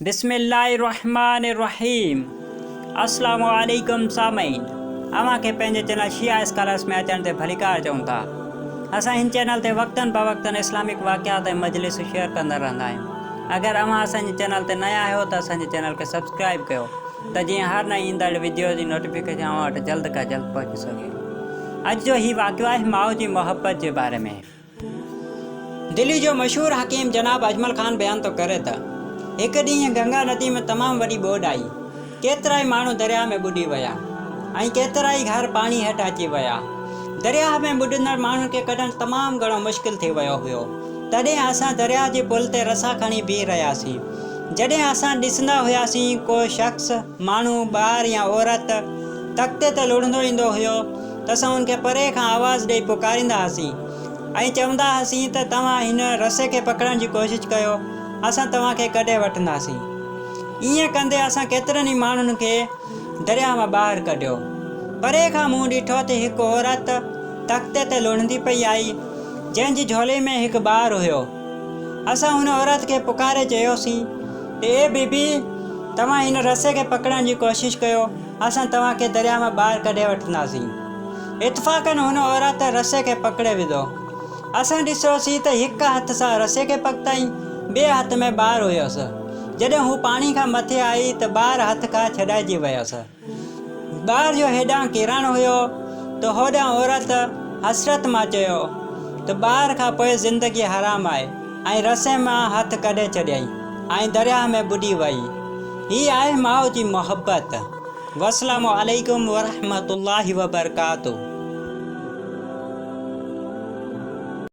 بسم الله الرحمٰن الرحيم السلام عليڪم سامعين اوهان کي پنهنجي چينل شيعه اسڪالرس ۾ اچڻ تي ڀليڪار چئون ٿا اسان هن چينل تي وقتن بوقتن اسلامڪ واقعات ۽ مجلسون شيئر ڪندا رهندا آهيون اگر اوهان اسان جي چينل تي نيا آهيو ته اسان جي چينل کي سبسڪرائب ڪيو ته جيئن هر نئين ايندڙ وڊيو جي نوٽيفڪيشن اوهان وٽ جلد کان جلد پهچي سگهي اڄ جو هي واقعو آهي ماء جي محبت جي باري ۾. دلي جو مشهور حڪيم جناب اجمل خان بيان ٿو ڪري ته، هڪ ڏينهن گنگا ندي ۾ تمام وڏي ٻوڏ آئي. ڪيترائي ماڻهو درياهه ۾ ٻڏي ويا ۽ ڪيترائي گهر پاڻي هيٺ اچي ويا. درياهه ۾ ٻڏندڙ ماڻهن کي ڪڍڻ تمام گهڻو مشڪل ٿي ويو هيو. تڏهن اسان درياهه جي پل تي رسا کڻي بيهي رهياسين. جڏهن اسان ڏسندا هياسين ڪو شخص، ماڻهو، ٻار يا عورت تختي تي لڙهندو ايندو هيو ته اسان ان کي پري کان آواز ڏئي پڪاريندا هئاسين ۽ چوندا هئاسين ته توهان هن رسي کي پڪڙڻ جي ڪوشش ڪيو، اسان توهان کي ڪڍي وٺنداسين. ائين ڪندي اسان ڪيترن ئي ماڻهن کي درياهه مان ٻاهر ڪڍيو. پري کان مون ڏٺو ته هڪ عورت تختي تي لڙهندي پئي آئي، جنهن جي جهولي ۾ هڪ ٻار هيو. اسان ان عورت کي پڪاري چيوسين ته اي بي بي! توهان هن رسي کي پڪڙڻ جي ڪوشش ڪيو، اسان توهان کي درياء مان ٻاهر ڪڍي وٺنداسين. اتفاقاً هن عورت رسي کي پڪڙي وڌو. اسان ڏسيوسين ته هڪ هٿ سان رسي کي پڪتائين، ٻئي هٿ ۾ ٻار هيس. جڏهن هو پاڻي کان مٿي آئي ته ٻار هٿ کان ڇڏائجي ويس. ٻار جو هيڏانهن ڪيرائڻ هيو ته هوڏانهن عورت حسرت مان چيو ته ٻار کان پوء زندگي حرام آهي ۽ رسي مان هٿ ڪڍي ڇڏيائين ۽ درياهه ۾ ٻڏي وئي. هي آهي ماء جي محبت. والسلام عليڪم ورحمة الله وبرڪاته.